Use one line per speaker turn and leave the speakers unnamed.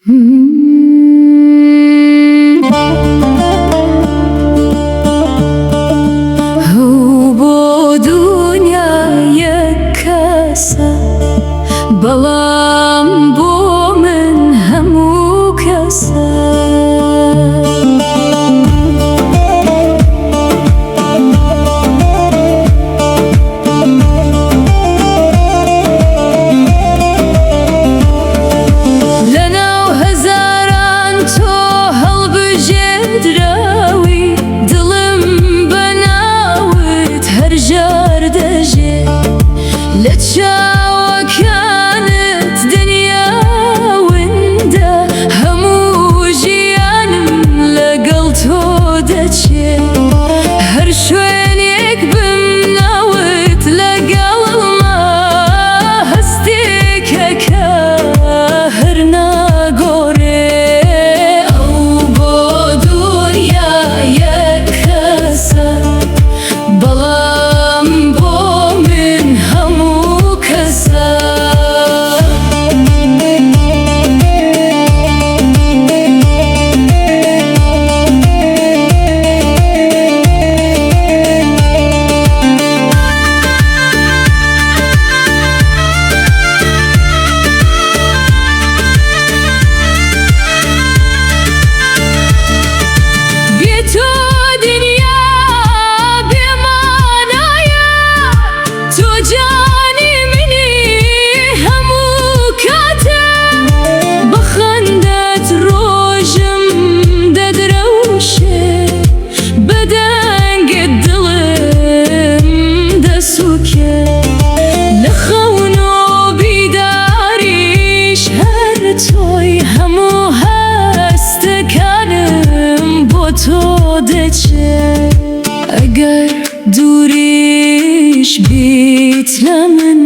بۆ دونیا یەک کەسە بەڵام بۆ من هەموو کەسە. لەناو هەزاران تۆ هەڵبژێردراوی، دڵم بە ناوت هەر ژار دەژێ. لە چاوەکانت دنیا وندە، هەموو ژیانم لەگەڵ تۆ دەچێ. هەر شوێنێک بم ناوت لەگەڵمە، هەستێکە کە هەر ناگۆڕێ. ئەو بۆ دونیا یەک کەسە، بەڵام بۆ من هەموو کەسە. بێ تۆ دنیا بێ مانایە، تۆ جانی منی هەموو کاتە. بە خەندەت ڕۆژم دەدرەوشێ، بە دەنگت دڵم دەسووکێ. لە خەون و بیداریش هەر تۆی، هەموو هەستەکانم بۆ تۆ دەچێ. ئەگەر دووریش بیت لە من.